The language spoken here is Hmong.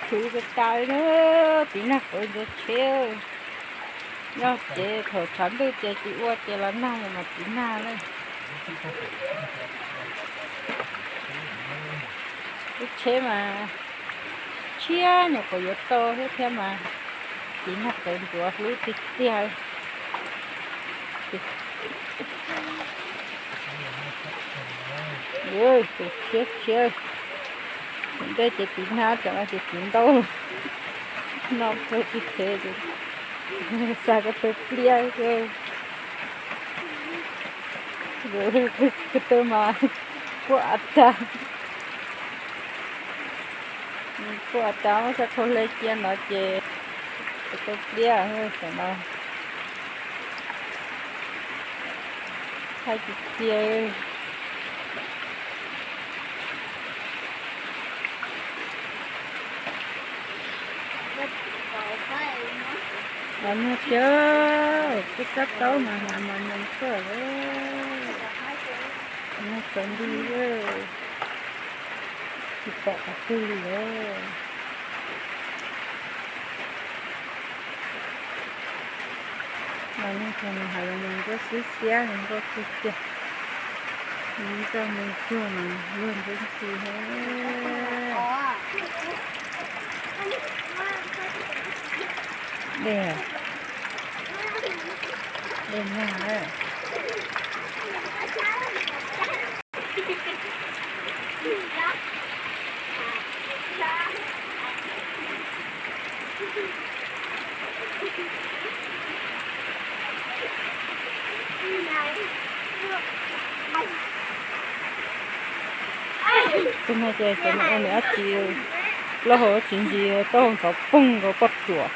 Tshwv tas tas na, tiv nag qawv ntxuav tsheb. Nyob ces thaum tshav ntuj ces tsis ua ces los nag mas tiv nag na. Lub tsheb mas tshiab nyuam qhuav yuav tau thiab mas tiv nag qawv ntxuav hlwb tiag tiag. Tus tshiab tshiab, tus ntej ces tiv nag, tam no ces tiv ntaub. No pw tsis phem, xa ko taw pliaj. Ko taw mas kuaj av tas, kuaj av tas muab xav khau hle cia no ces ko taw pliaj tam no. Thaij tsis cia. Los nag tiag, kuj tsab taub mas hnav mos nyoos tuaj lawm. Nag tsaus ntuj, tsis pom qhov twg li lawm. Mas nej cov no hav zoov mas nkauj xiab xiab, nkauj tiag tiag. Nws coj mus cuag mas luag ntxhi ntxhi thiab. Dej, dej nag. Tus no ces cov no ua nws dab tsi, plaub hau dab tsi taub hau ntxhov poog nkaus poj ruam.